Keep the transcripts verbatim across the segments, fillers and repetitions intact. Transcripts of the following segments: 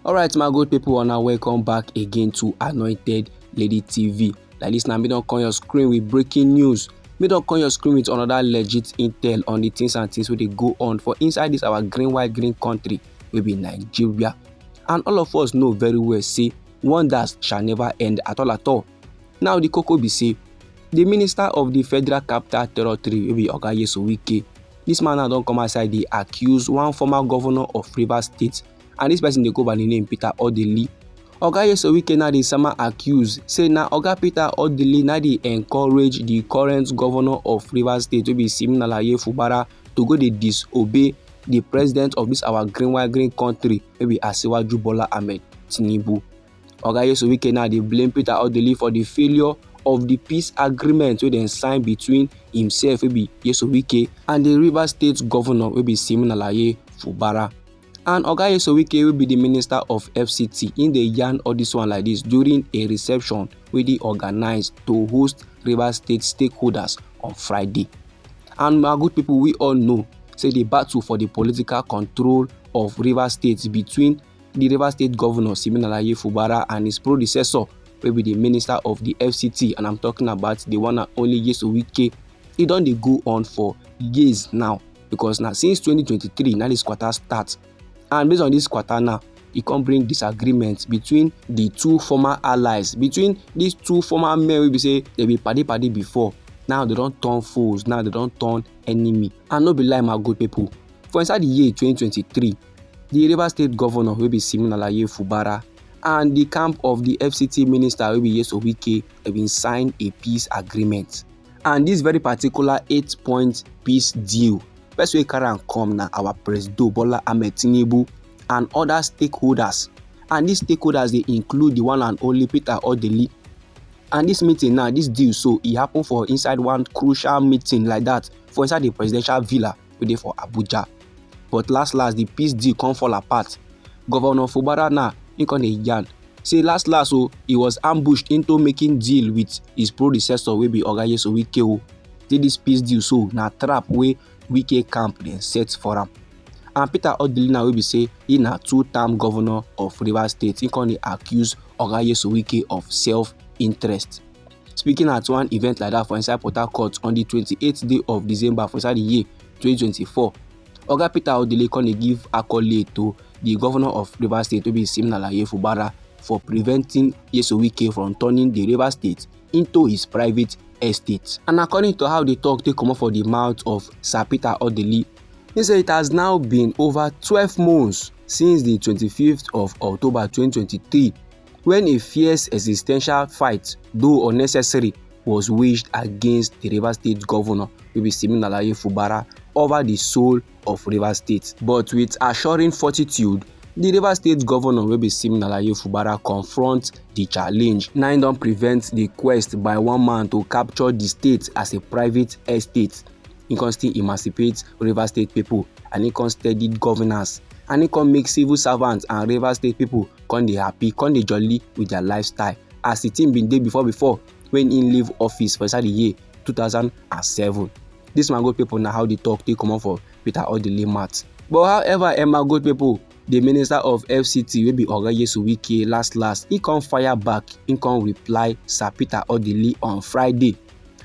Alright, my good people, una welcome back again to Anointed Lady T V. Like this now, me don come your screen with breaking news. Me don come your screen with another legit intel on the things and things wey dey go on for inside this our green, white, green country wey be Nigeria. And all of us know very well say wonders shall never end at all, at all. Now the koko be say the minister of the Federal Capital Territory wey be Oga Nyesom Wike, this man now don come outside dey accuse one former governor of Rivers State, and this person dey go by the name Peter Odili. Oga Nyesom Wike now dey sama accuse say na Oga Peter Odili na dey encourage the current governor of Rivers State wey be Siminalayi Fubara to go dey disobey the president of this our green, white, green country wey be Asiwaju Bola Ahmed Tinubu. Oga Nyesom Wike now dey blame Peter Odili for the failure of the peace agreement wey dem sign between himself wey be Nyesom Wike and the Rivers State governor wey be Siminalayi Fubara. And Oga Nyesom Wike wey be the minister of F C T, im dey yarn all this one like this during a reception wey dey organized to host Rivers State stakeholders on Friday. And my good people, we all know say the battle for the political control of Rivers State between the Rivers State governor Siminalayi Fubara and his predecessor wey be the minister of the F C T, and I'm talking about the one and only Nyesom Wike, e don dey go on for years now, because na since twenty twenty-three na this quarter start. And based on this quarter now, e come bring disagreement between the two former allies, between these two former men wey be say dem be padi padi before. Now dem don turn foes, now dem don turn enemy. And no be lie, my good people, for inside the year twenty twenty-three, the Rivers State governor wey be Siminalayi Fubara and the camp of the F C T minister wey be Nyesom Wike, dem bin sign a peace agreement. And this very particular eight-point peace deal, person wey carry am come na our Presido Bola Ahmed Tinubu and other stakeholders. And these stakeholders dey include the one and only Peter Odili. And this meeting now, this deal so, e happen for inside one crucial meeting like that for inside the presidential villa wey dey for Abuja. But last last, the peace deal come fall apart. Governor Fubara now, he come dey yarn say last last, oh, he was ambushed into making deal with his predecessor wey be Oga Nyesom Wike o. Say this peace deal so na trap wey Wike camp dem set for am. And Peter Odili now wey be say he na two-term governor of Rivers State, he come dey accuse Oga Nyesom Wike of self-interest. Speaking at one event like that for inside Port Harcourt on the twenty-eighth day of December for inside the year twenty twenty-four, Oga Peter Odili come dey give accolade to the governor of Rivers State wey be Siminalayi Fubara for preventing Nyesom Wike from turning the Rivers State into his private estate. And according to how the talk take comot for the mouth of Sir Peter Odili, he say it has now been over twelve months since the twenty-fifth of October twenty twenty-three, when a fierce existential fight, though unnecessary, was waged against the Rivers State governor wey be Siminalayi Fubara over the soul of Rivers State. But with assuring fortitude, the Rivers State governor wey be Siminalayi Fubara confront the challenge. Na im don prevent the quest by one man to capture the state as a private estate. He come still emancipate Rivers State people, and he come steady governance, and he come make civil servants and Rivers State people come dey happy, come dey jolly with their lifestyle, as the thing been dey before before when he leave office for inside the year two thousand and seven. This, my good people, na how the talk take comot for Peter Odili mouth. But however, eh, my good people, the minister of F C T wey be Oga Nyesom Wike, last last, he come fire back, he come reply Sir Peter Odili on Friday.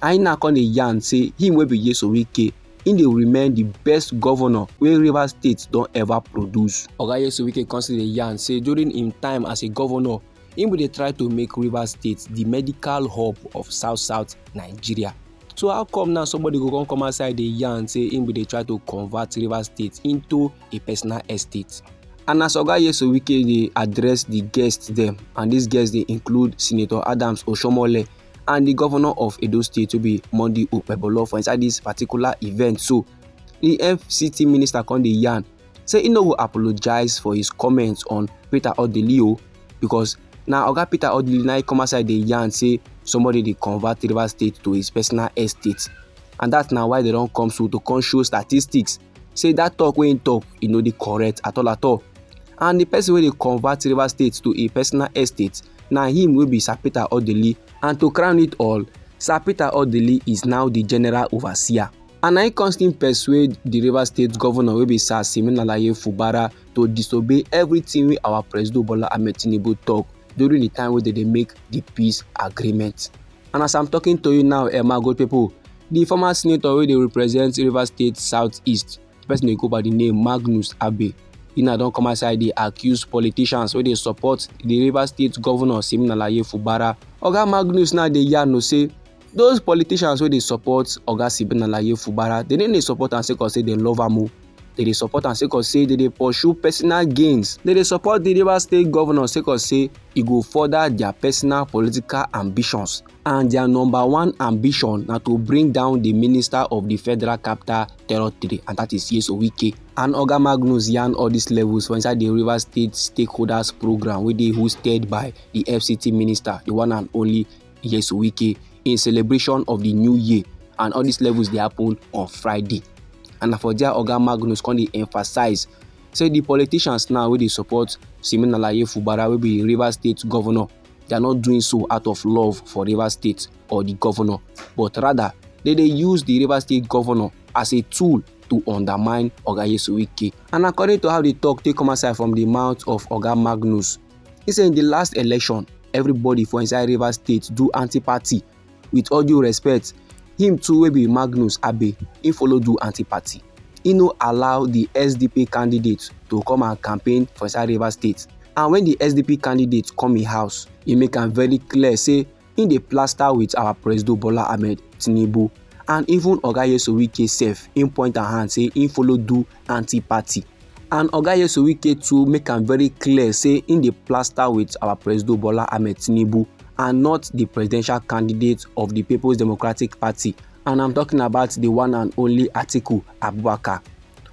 And he now come dey yarn say him wey be Nyesom Wike, he dey remain the best governor wey Rivers State don ever produce. Oga Nyesom Wike come still dey yarn say during him time as a governor, him bin dey try to make Rivers State the medical hub of South South Nigeria. So how come now somebody go come come outside dey yarn say him bin dey try to convert Rivers State into a personal estate? And as Oga Nyesom Wike dey address the guests dem, and these guests dey include Senator Adams Oshiomhole and the governor of Edo State wey be Monday Okpebholo for inside this particular event. So the F C T minister come dey yarn say he no go apologize for his comments on Peter Odili o, because na Oga Peter Odili na he come outside dey yarn say somebody dey convert Rivers State to his personal estate, and that na why they don come so to come show statistics say that talk wey he talk, e no dey correct at all, at all. And the person wey dey convert Rivers State to a personal estate na him wey be Sir Peter Odili. And to crown it all, Sir Peter Odili is now the general overseer. And na im come still persuade the Rivers State governor wey be Sir Siminalayi Fubara to disobey everything wey our Presido Bola Ahmed Tinubu talk during the time wey dem dey make the peace agreement. And as I'm talking to you now, eh, my good people, the former senator wey dey represent Rivers State Southeast, the person dey go by the name Magnus Abe, he now don come outside dey accuse politicians wey dey support the Rivers State governor Siminalayi Fubara. Oga Magnus now dey yarn o say those politicians wey dey support Oga Siminalayi Fubara, dem no dey support am sake of say dem love am o. Dem dey support am sake of say dem dey pursue personal gains. Dem dey support the Rivers State governor sake of say e go further their personal political ambitions. And their number one ambition na to bring down the minister of the Federal Capital Territory, and that is Nyesom Wike. And Oga Magnus yarn all these levels for inside the Rivers State Stakeholders Program wey dey hosted by the F C T minister, the one and only Nyesom Wike, in celebration of the new year. And all these levels dey happen on Friday. And na for there Oga Magnus come dey emphasize say the politicians now wey dey support Siminalayi Fubara wey be Rivers State governor, they are not doing so out of love for Rivers State or the governor, but rather dem dey use the Rivers State governor as a tool to undermine Oga Nyesom Wike. And according to how the talk take come outside from the mouth of Oga Magnus, he say in the last election, everybody for inside Rivers State do anti-party. With all due respect, him too wey be Magnus Abe, he follow do anti-party. He no allow the S D P candidate to come and campaign for inside Rivers State. And when the S D P candidate come him house, he make am very clear say he dey plaster with our Presido Bola Ahmed Tinubu. And even Oga Nyesom Wike sef, he point am hand say he follow do anti-party. And Oga Nyesom Wike too make am very clear say he dey plaster with our Presido Bola Ahmed Tinubu and not the presidential candidate of the People's Democratic Party. And I'm talking about the one and only Atiku Abubakar.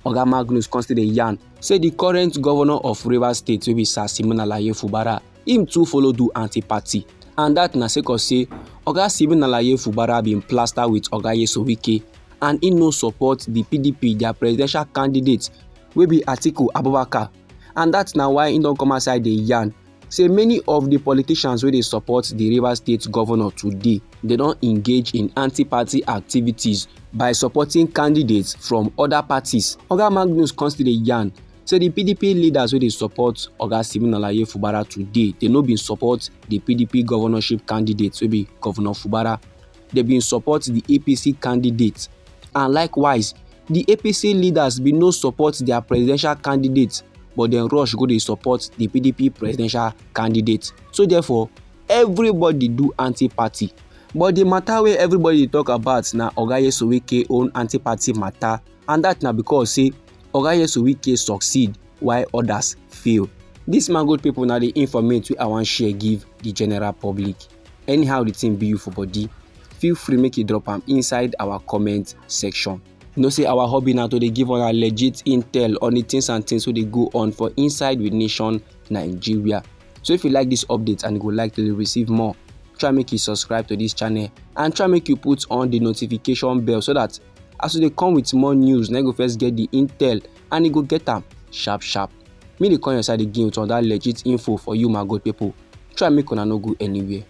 Oga Magnus come still dey yarn say the current governor of Rivers State wey be Sir Siminalayi Fubara, him too follow do anti-party. And that na sake of say Oga Siminalayi Fubara bin plaster with Oga Nyesom Wike and he no support the P D P, their presidential candidate wey be Atiku Abubakar. And that na why he don come outside dey yarn say many of the politicians wey dey support the Rivers State governor today, they don engage in anti-party activities by supporting candidates from other parties. Oga Magnus come still dey yarn say the P D P leaders wey dey support Oga Siminalayi Fubara today, they no bin support the P D P governorship candidate wey be Governor Fubara. They bin support the A P C candidate. And likewise, the A P C leaders bin no support their presidential candidate, but dem rush go dey support the P D P presidential candidate. So therefore, everybody do anti-party. But the matter wey everybody dey talk about na Oga Nyesom Wike own anti-party matter, and that na because say Oga Nyesom Wike succeed while others fail. This, my good people, na the informate wey I wan share give the general public. Anyhow the thing be you for body, feel free make you drop am inside our comment section. You know say our hobby na to dey give una legit intel on the things and things wey dey go on for inside with nation Nigeria. So if you like this update and you go like to dey receive more, try make you subscribe to this channel and try make you put on the notification bell so that as we dey come with more news, na you go first get the intel and you go get am sharp sharp. Me dey come your side again with another legit info for you, my good people. Try make una no go anywhere.